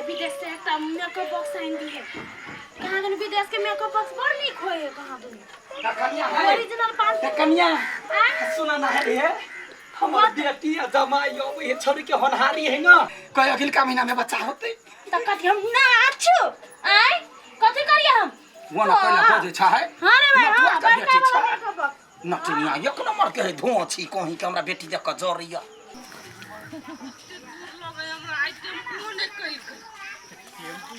विदेश से एकटा makeup box आनि दिहे। कहाँ दुनू विदेश के मेकअप बॉक्स बड़ नीक होय है कहाँ दुनू। त कनिया है ओरिजिनल पास त कनिया आँय? सुना ना है रे हमर बेटी आ जमाई अबै है छोरी के होनहारी है ना कहे अगिलका महीना में बच्चा होते। त कथी हम नाचू? आँय? कथी करिए हम? वो ना पहले बजे छै। हाँ रे भाई, नटुआ हाँ, के बड़का बेटी वाला छै। Makeup box. नटिनिया एक नंबर के है धुआं छी कहीं के हमरा बेटी जका जरैया।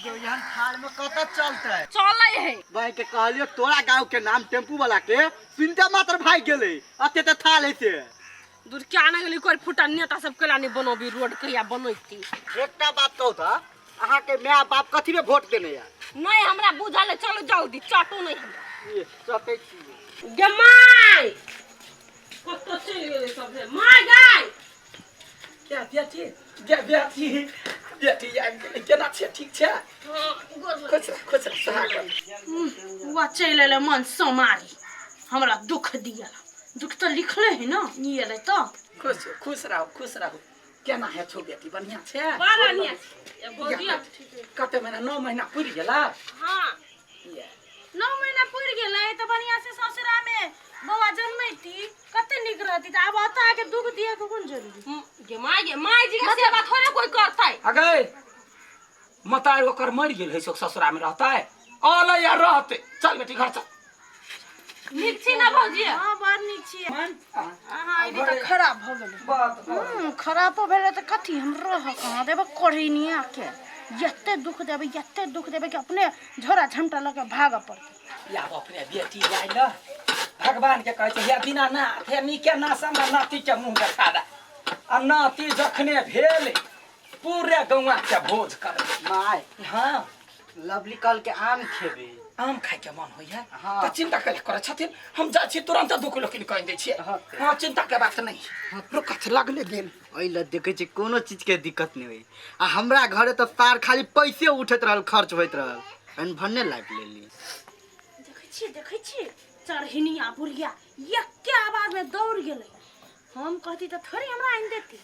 यहाँ थाल में कत चलते? चलै है। भाई के कहलियो तोरा गांव के नाम टेम्पू वाला के सुनते मात्र भाग गेले अते ते थाल है से। दूर क्या ना गेली कोई फुटा नेता सब केला नहीं बनोबी रोड कहिया बनैती। एकटा बात कहू त अहाँ के my बाप कथी में वोट देने या? नहीं हमरा बुझल है, चलो जल्दी चटो नहीं हमरा। ये चटै छी। गे my कतौ चलि गेलै सब हे my गाय। क्या बेटी गे बेटी बेटी आबि गेलै केना छै ठीक छै? हाँ, गोर लग। खुश रह खुश रह सुहाग रह। वह चलि एलै मन सोमारी हमरा दुख दिया। दुख तऽ लिखले है ना ई एलै तऽ। खुश खुश रहू खुश रहू। केना है छौ बेटी बढ़िया छै? बड़ बढ़िया छै। ए, भौजी कते महीना 9 महीना पुरि गेला? हाँ। ये। 9 महीना पुरि गेलै तऽ बढ़िया से ससुरा में बौआ जन्मैती कते नीक रहती। तऽ आब ओतऽ आके दुख दिए के कोन जरूरी? गे my गे my जी के सेवा थोड़े कोई करतै। अगे मताई ओकर मरि गेल है ससुरा में रहतै अलै या रहतै। चल बेटी घर चल। नीक छी ना भौजी? हाँ बड़ नीक छी। अहाँ अयली तऽ खराब भऽ गेलै। बात कर। खराबो भेलै तऽ कथी हम रह कहाँ देबै कोढ़िनिया के। एते दुख देबै एते दुख देबै कि अपने झोरा झमटा लऽ के भागऽ पड़तै। या अपने बेटी आयल भगवान के कहै छै हे दीनानाथ हे नीके नाश हमरा नाती के मुँह देखा दे। आ नाती जखने भेल पूरे गौआ के भोज करबै। My हाँ लवली कल के आम खेबे। आम खाय के मन होइया? हाँ। तऽ चिंता कथी करै छथिन हम जाइ छी तुरंत 2 किलो कीन कऽ आनि दै छियै। हाँ। हाँ चिंता के बात नहीं रुक लगले गेल। एहि लए देखै छी कोनो चीज के दिक्कत नहीं होइ आ हमरा घरे तऽ सार खाली पैसे उठैत रहल खर्च होइत रहल एहन भन्ने लागि लेली। देखै छियै देखै छियै चढ़िनिया बुढ़िया एके आवाज में दौड़ गेलै। हम कहती तऽ थोड़े हमरा आनि देती।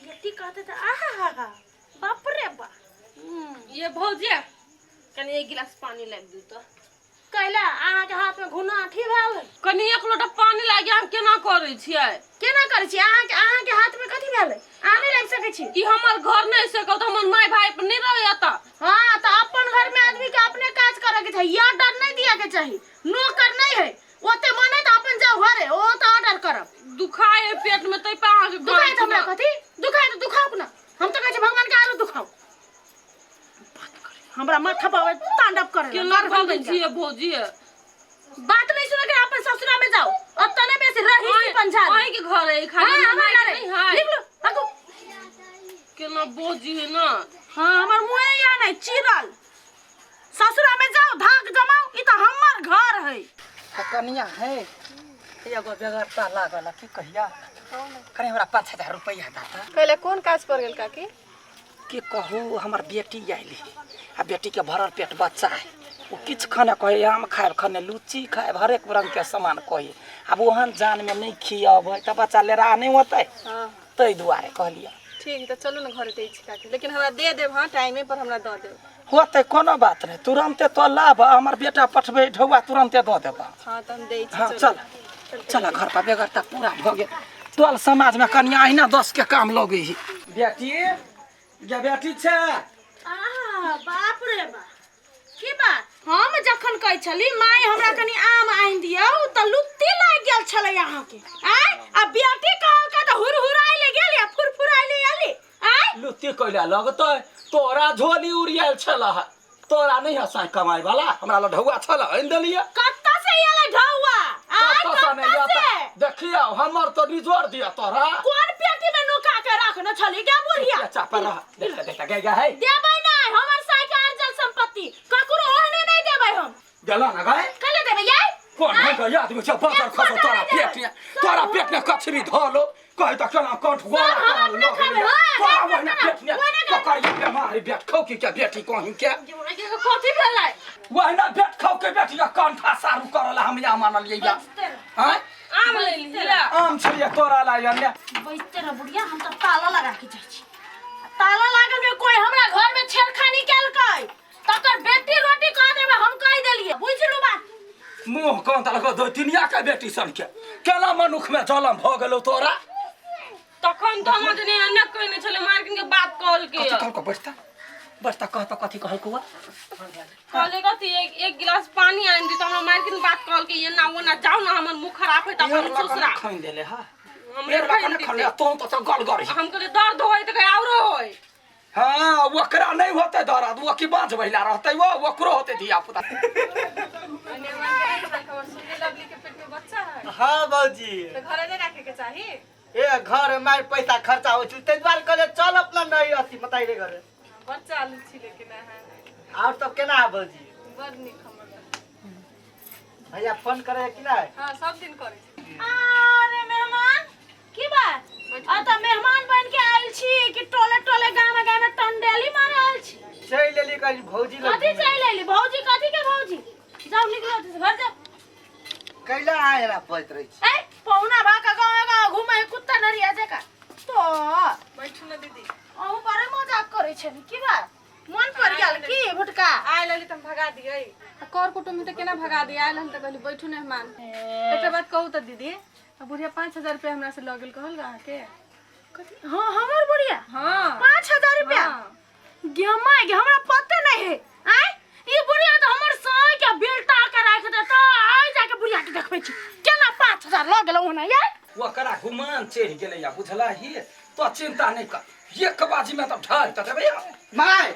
बेटी कहते तऽ आहा हा हा बाप रे बा। ये भौजी कनी एक गिलास पानी लाबि दियौ तऽ। कैला अहाँके हाथ में घुना अथी भेल है? कनी एक लोटा पानी लागि हम केना करै छियै? केना करै छियै? अहाँके अहाँके हाथ में कथी भेल है? अहाँ नहि लाबि सकै छी? ई हमर घर नहि से कहू तऽ हमर my भाई नहि रहै एतऽ। हाँ तऽ अपन घर में आदमी के अपने काज करे के चाही ऑर्डर नहीं दिया के चाही। नौकर नहीं है ओते मन है तऽ अपन जाउ घरे ओ तऽ ऑर्डर करब। दुखाय है पेट में तै पर अहाँके दुखाय तऽ हमरा कथी दुखाय तऽ दुखाउ ना हम तऽ कहै छी भगवान के आरो दुखाउ। हमरा माथा पर तांडव करे केना बजै छियै भौजी? बात नहीं सुने के अपन ससुरा में जाओ ओतऽ नहीं बेसी रही सी पंझारी। अहीं के घर है खाली हाँ, हमर माय के घर है। नहीं है। निकलो आगू। केना बजै है ना? हाँ हमर मुँह या नहीं चिरल। ससुरा में जाओ धाक जमाओ ई तऽ हमर घर है। त कनिया है एगो बेगरता लागल की कहिया कनि हमरा 5000 रुपैआ दाता। पहले कोन काज पर गेल काकी? की कहू हमर बेटी आयल है आ बेटी के भरल पेट बच्चा है ओ किछु खाना कहे आम खायब खने लुच्ची खायब हरेक रंग के सामान कहे। आब ओहन जान में नहीं खियबै तऽ बच्चा लेरा नहीं होतै। हाँ। ताहि दुआरे कहलियै। ठीक तऽ चलू ने घरे दै छी काकी लेकिन हमरा दे देब। हाँ टाइमे पर हमरा दऽ देब। होतै कोनो बात नहीं तुरन्ते तो लाब हमर बेटा पठबै ढौआ तुरन्ते दऽ देब। हाँ तऽ हम दै छी। हाँ चल चल घर पर बेगरता पूरा भऽ गेल। टोल समाज में कनिया अहिना 10 के काम लगै है। बेटी गे बेटी छै। आहा बाप रे बा की बात? हम जखन कहै छली माय हमरा कनी आम आनि दियौ तऽ लुत्ती लागि गेल छलै अहाँके। आँय आ बेटी कहलकै तऽ हुरहुराइ ले गेली आ फुरफुराइ ले एली। आँय लुत्ती कैला लगतै? तोरा झोली उड़ियाल छल है तोरा नहीं हसाई कमाई वाला हमरा लग ढौआ छल आनि देलियै। कतऽ से एलै ढौआ? आँय कतऽ से नहि कतऽ एतै? से? देखियौ हमर तो निजोर दिअ तोरा। कोन पेटी में नुका के रखने छली गे बुढ़िया? चापा रह देखता देखता गे गे है। देबै नहि हमर साइके अर्जल संपत्ति ककरो ओहने नहीं देबै हम। गेला ना गए? कले देबै यार? कोन है गया आदमी छै बाजार खसो तोरा पेट में तोरा पेट में कछरी धलो कहे त केना कंठ गोला हम अपने करल खेबै, हाँ, तोरा हाँ, ओहिना हाँ, पेट में ओहिना खेबै। ककरिया बेमारी बेट खौ की के बेटी कहीं के कथी भेलै? ओहिना बेट खौ के बेटी के कंठा सारू करल हम या मानलियै या। हैं आम ले लिया। आम छलियै तोरा ला या ने। बैठते रह बुढ़िया हम तऽ ताला लगा के जाइ छी। ताला लागल में कोई हमरा घर में छेड़खानी दम तलक दोतिनिया के बेटी सन के केना मनुख में जलम भ गेलौ तोरा। तखन तऽ हमरा जने एने कहने छलै मार्किन के बात कहल के। कथी कहलको? बैठता बैठता, कह तऽ कथी कहलको? कहले कथी, एक एक गिलास पानी आनि दी, तऽ हमरा मार्किन बात कहल के एना ओना, जाउ ना हमर मुँह खराब है तऽ अपन ससुरा खैन देले। हा, हमरे एरला खैन कने दिते। खने तो तो गल गल। हम कहले दर्द होय तऽ कहे औरो होय। हाँ, ओकरा नहीं होते दर्द, वो की बाँझ महिला रहते, वो ओकरो होते धिया पुता। सुनले लवली के पेट में बच्चा है? हाँ भौजी। तऽ घरे नहि राखे के चाही। ए घर में पैसा खर्चा होइ छै, ताहि दुआरे कहलियै चल अपना नहीं अथी बताइले घरे। बड़ चालू छी लेकिन अहाँ। और सब केना है भौजी? बड़ नीक हमर तऽ। भैया फोन करे कि नहीं? हाँ, सब दिन करै छी। अरे मेहमान, की बात? आ तऽ मेहमान बन के आयल छी कि टोले टोले गाँव गाँव में टंडेली मारे आयल छी? चलि एली, कहली भौजी लग। कथी चलि एली भौजी? कथी के भौजी? जाउ, निकलो ओतऽ से, घर जाउ। कैला अहाँ एना बजैत रहै छी? ए पौना भा के गाँव गाँव घुमै है कुत्ता नरिया जका तो। बैठू ने दीदी। अहूँ बड़े मजाक करै छली। की बात, मन पड़ गेल की भुटका? आयल रहली तऽ हम भगा दियै आ कर कुटुम्ब तऽ केना भगा दियै? आयल हन तऽ कहली बैठू मेहमान। एकटा बात कहू तऽ दीदी, आ बुढ़िया 5000 रुपया हमरा से लऽ गेल, कहल अहाँके? कथी? हाँ, हमर बुढ़िया? हाँ। 5000 रुपया? हाँ। गे माय गे, हमरा पते नहीं है। आय, ई बुढ़िया तऽ हमर साय के बेल्टा के राख देता। आइ जाके बुढ़िया के देखबै छी केना 5000 लऽ गेलौ ओना यार। ओकरा गुमान चढ़ि गेलैया, बुझला ही? तो चिंता नहीं कर, एक बाजी में तऽ ढाल तऽ देबै। माय,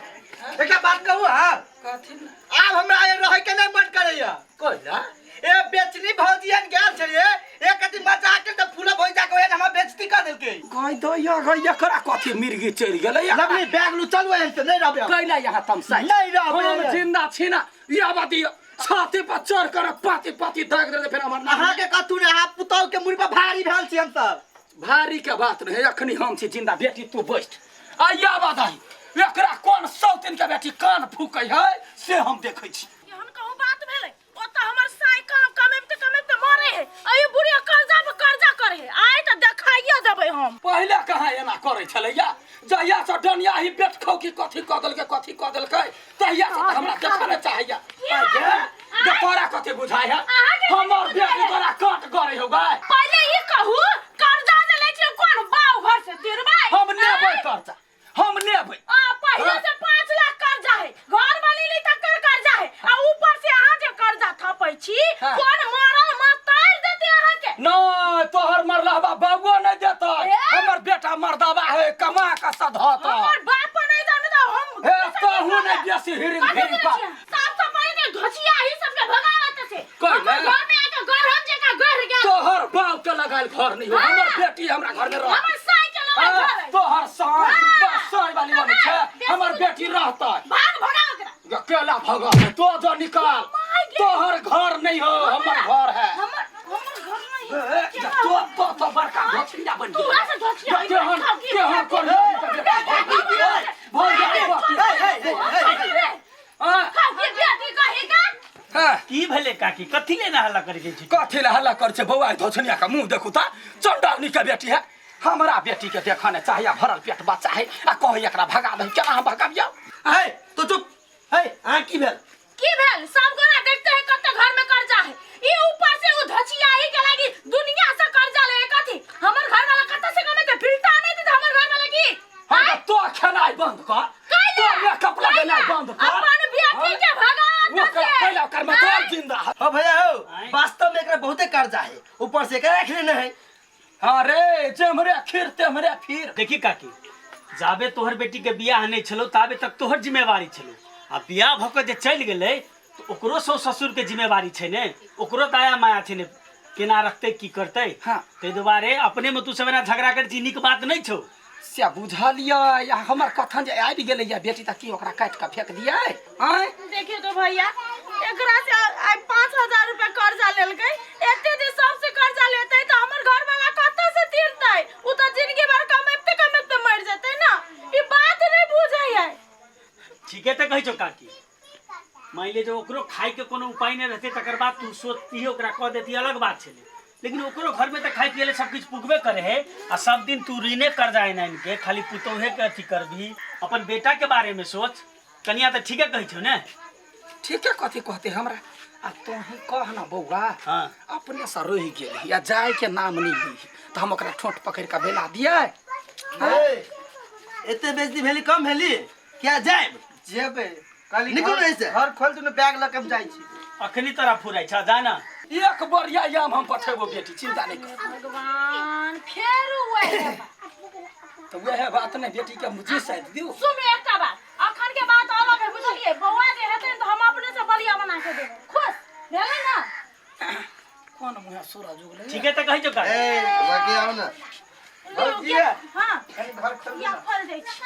एकटा बात कहू? हाँ। कथी ने? आब हमरा ए रहै के नहीं मन करैया। कोइला ए बेचनी भौजियन गेल छलियै, एक अथी मजाक के तऽ फूला भौजी जाके ओहन हमरा बेइज्जती कर देलकै। कहि दैया गै, एकरा कथी मिर्गी चढ़ि गेलैया? लवली, बैग लू, चलू, एहन से नहीं रहबै हम। कैला यहाँ तमसाइ? नहीं रहबै। हम जिंदा छी ना, या बाती छाती पर चढ़ कर पाती पाती दाग दे फेर हमर नाम। अहाँके कथू ने, अहाँ पुतहु के मुड़ी पर भारी भेल छी हम सब। भारी के बात नहीं, अखनी हम छी जिंदा। बेटी तू बैठ, आइया बाधाई एकरा कोन सौतिन के बेटी कान फूकै है से हम देखै छी। एहन कहूँ बात भेलै? ओतऽ हमर साय काम कमेबते कमेबते मरे है, अई बुढ़िया कर्जा पर कर्जा करे है। आइ तऽ देखाइयो देबै हम। पहिले कहाँ एना करै छलैया? जहिया से डनिया ही बेट खौ की कथी कऽ देलकै, कथी कऽ देलकै, तहिया से तऽ हमरा देखऽ ने चाहैया। आइ गे, गे तोरा कथी बुझाइ है? अहाँके कथी हमर बुझाइ बेटी है? तोरा काट करे हो गाय। पहिले ई कहू, कर्जा जे लै छियै कोन बाउ घर से तिरबै? हम लेबै कर्जा, हम लेबै। आ पहिले से 5 लाख कर्जा है, घर वाली ली तकर कर्जा है, आ ऊपर से अहाँ जे कर्जा थपै छी। कोन मरल माँ तार देते अहाँके? नहीं, तोहर मरलहबा बाबुओ नहीं देतै। ए? हमर बेटा मर्दाबा है, कमा के सधत। हमर बाप नहीं जाने तऽ हम हे तहु नहीं बेसी हिरिंग कथी फिरिंग बुझै कर। छियै? साफ सफाई ने घचिया ही सबके भगावत से। कैले? हमर घर में आके गरहन जकाँ गढ़ गेल। तोहर बाप के लगायल घर नहीं हो, हमर बेटी हमरा घर में रह। हमर साई के लगायल घर है। तोहर साय हाँ। साय वाली बनै छै। बेसी हमर बेटी रहतै। भाग, भगा ओकरा। अकेला भगा तो जो निकाल। My गे। तोहर घर नहीं हो, हमर घर है। हमर हमर घर नहीं है। ए, तो तो तो बड़का घोचिया बन तू गेल। से घोचिया केहन केहन कर की भेलै काकी? कथी ले हल्ला करै छी? कथी ले हल्ला कर छै बौआ? धोछनिया का मुंह देखू त, चंडालनी के बेटी है। हमरा बेटी के देखऽ ने चाहिए, भरल पेट बच्चा है आ कहे एकरा भगा दही। केना हम भगाबियौ? हे तो चुप हे, अहाँ की भेल? की भेल? सब गोरा देखते है कते घर में कर्जा है। ई ऊपर से उ धचिया ही के लागी दुनिया से कर्जा ले। कथी हमर घर वाला कते से कमेते? फिल्टा नहीं देते हमर घर वाला की? हम तो खेनाइ बंद कर, तो मेकअप लगेनाइ बंद कर। अपन बेटी के भगा। ओकरा पहिले ओकर मतलब जिंदा है। हाँ भैया हो, वास्तव में एकरा बहुते कर्जा है, ऊपर से एकरा रख लेने है। अरे जेम्हरे खीर तेम्हरे फिर। देखी काकी, जाबे तोहर बेटी के बियाह नहीं छलो ताबे तक तोहर जिम्मेवारी छलो, आ बियाह भऽ कऽ जे चलि गेलै तऽ ओकरो सौ ससुर के जिम्मेवारी छै ने, ओकरो दया माया छै ने, केना रखतै, की करतै। ताहि दुआरे अपने में तू सब एना झगड़ा करै छी, नीक बात नहि छौ। से बुझलियै आ हमर कथन जे आबि गेलैया बेटी तऽ की ओकरा काटि कऽ फेक दियै आँय? देखियो तो भैया, एकरा से आइ 5000 रुपया कर्जा लेलकै। एते जे सबसे कर्जा लेतै तऽ हमर घर वाला कतऽ से तीरतै? उ तऽ जिंदगी भर कमेते कमेते मरि जेतै ना। ई बात नहीं बुझै है। ठीके तऽ कहै छौ काकी। मानि ले जे ओकरो खाइके कोनो उपाय नहि रहतै, तकर बाद तू सोचती ओकरा कऽ देती, अलग बात छलै, लेकिन ओकरो घरमे तऽ खाइ पियै लए सब किछु पुगबे करे है। आ सब दिन तू ऋणे कर्जा आनि आनि के खाली पुतोहे के अथी करबही? अपन बेटा के बारे में सोच। कनिया तऽ ठीके कहै छौ ने। ठीके कथी कहते हमरा? आ तोही कह ना बौआ। हाँ। अपने से रहि गेली आ जाय के नाम नहीं ली तऽ हम ओकरा ठोंठ पकड़ के भेला दियै। ए, एते बेइज्जती भेली कम भेली क्या जायब? जेबै कहली। निकलू घर- एहिसँ। घर खोल दू ने, बैग लऽ के हम जाइ छी। अखनी तोरा फुराइ छ, जा ना। एक बढ़िया आम हम पठेबो बेटी, चिंता नहीं कर। भगवान, फेर वएह बात। तऽ वएह बात ने बेटी के मुझे साइड दियौ। सुनू एकटा बात, अखन के बात अलग है, बुझलियै? बौआ जे हेतै ने तऽ हम अपने से बलिया बना के देबै। खुश भेलै ना? कोन मुँहे सूरज उगलै? ठीके तऽ कहै छौ काकी। ए, बाकी आउ ना। लियौ, भौजी, हाँ। कनि घर खोल दू या ने। खोल दै छी।